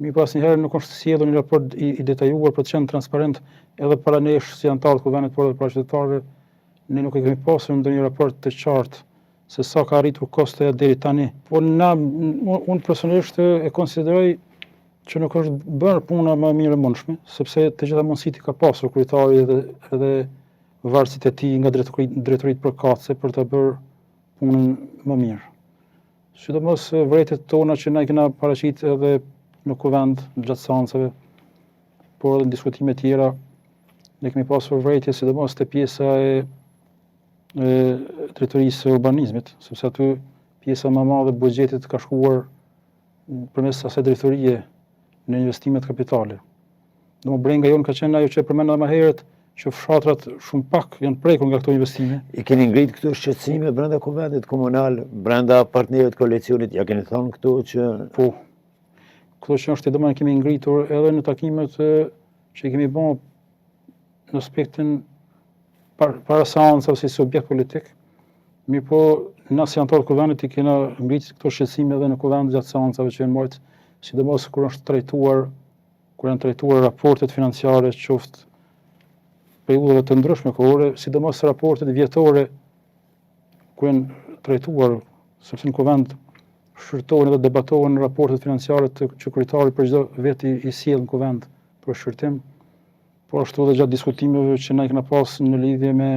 Mirëpo asnjëherë nuk është sjellur një raport i, i detajuar për të qenë transparent edhe para nesh si anëtarë të kuvendit, por edhe para qytetarëve. Ne nuk e kemi pasur ndonjë raport të qartë se sa ka arritur kostoja deri tani. Po na unë personalisht e konsideroj që nuk është bërë puna më e mirë e mundshme, sepse të gjitha mundësitë i ka pasur kryetari edhe edhe vartësit e tij nga drejtoritë drejtoritë përkatëse për të bërë punën më mirë. Sidomos vërejtjet tona që na i kena paraqit edhe në kuvend gjatë seancave, por edhe në diskutime tjera, ne kemi pasur vërejtje sidomos te pjesa e e drejtorisë së urbanizmit, sepse aty pjesa më e madhe e buxhetit ka shkuar përmes asaj drejtorie në investimet kapitale. Domethënë brenga jonë ka qenë ajo që e përmenda më herët, që fshatrat shumë pak janë prekur nga këto investime. I keni ngrit këto shqetësime brenda kuvendit komunal, brenda partnerëve të koalicionit, ja keni thonë këto që... Po, këto që është domethënë kemi ngritur edhe në takimet që i kemi bo në aspektin par, para seancave si subjekt politik, mirëpo na si anëtarë të kuvendit i kena ngritur këto shqetësime edhe në kuvend gjatë seancave që janë mbajtë, sidomos kur është trajtuar kur janë trajtuar raportet financiare qoftë periudhave të ndryshme kohore, sidomos raportet vjetore kur janë trajtuar, sepse në kuvend shqyrtohen edhe debatohen raportet financiare të që kryetari për çdo vit i, i sjell në kuvend për shqyrtim. Po ashtu edhe gjatë diskutimeve që na i kena pas në lidhje me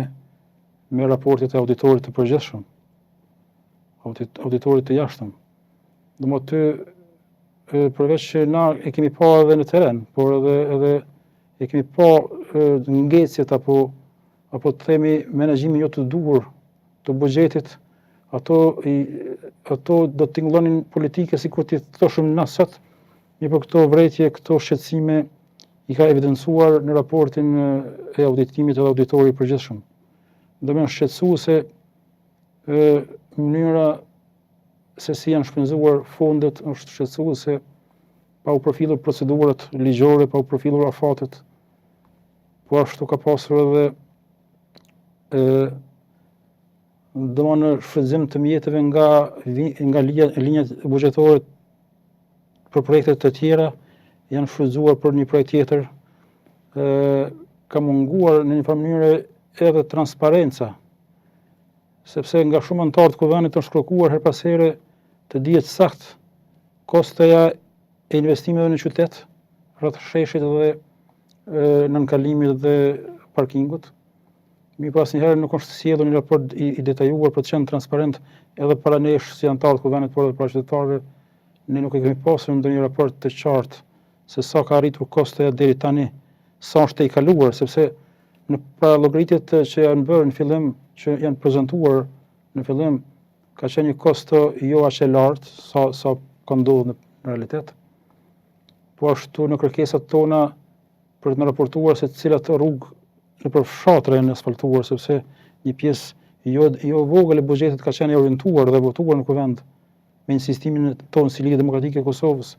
me raportet e auditorit të përgjithshëm, audit, auditorit të jashtëm. Domethënë përveç që na e kemi pa edhe në terren, por edhe edhe e kemi pa ngecjet apo apo të themi menaxhimin jo të duhur të buxhetit, ato i ato do të tingëllonin politike sikur t'i thoshim na sot, mirëpo këto vërejtje, këto shqetësime i ka evidencuar në raportin e auditimit edhe auditori i përgjithshëm. Domethënë shqetësuese e mënyra se si janë shpenzuar fondet është shqetësuese pa u përfillur procedurat ligjore, pa u përfillur afatet. Po ashtu ka pasur edhe e domethënë shfrytëzim të mjeteve nga nga linjat buxhetore për projekte të tjera janë shfrytëzuar për një projekt tjetër. Ë ka munguar në një farë mënyre edhe transparenca, sepse nga shumë anëtarë të kuvendit është kërkuar herë pas here të dihet sakt kostoja e investimeve në qytet, rreth sheshit dhe nënkalimit dhe parkingut. Mirëpo asnjëherë nuk është sjellur një raport i, i detajuar për të qenë transparent edhe para nesh si anëtarë të kuvendit, por edhe para qytetarëve. Ne nuk e kemi pasur ndonjë raport të qartë se sa ka arritur kostoja deri tani, sa është tejkaluar, sepse në parallogaritjet që janë bërë në fillim, që janë prezantuar në fillim, ka qenë një kosto jo aq e lartë sa sa ka ndodhur në realitet. Po ashtu në kërkesat tona për të na raportuar se cilat rrugë nëpër fshatra janë asfaltuar, sepse një pjesë jo jo e vogël e buxhetit ka qenë e orientuar dhe votuar në kuvend me insistimin tonë si Lidhje Demokratike e Kosovës,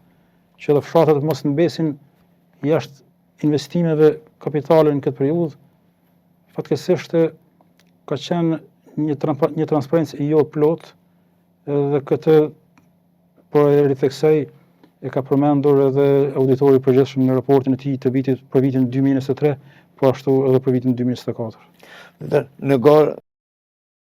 që edhe fshatrat mos mbesin jashtë investimeve kapitale në këtë periudhë, fatkeqësisht ka qenë një një transparencë jo e plotë dhe këtë po e ritheksoj e ka përmendur edhe auditori i përgjithshëm në raportin e tij të vitit për vitin 2023, po ashtu edhe për vitin 2024. Në garë.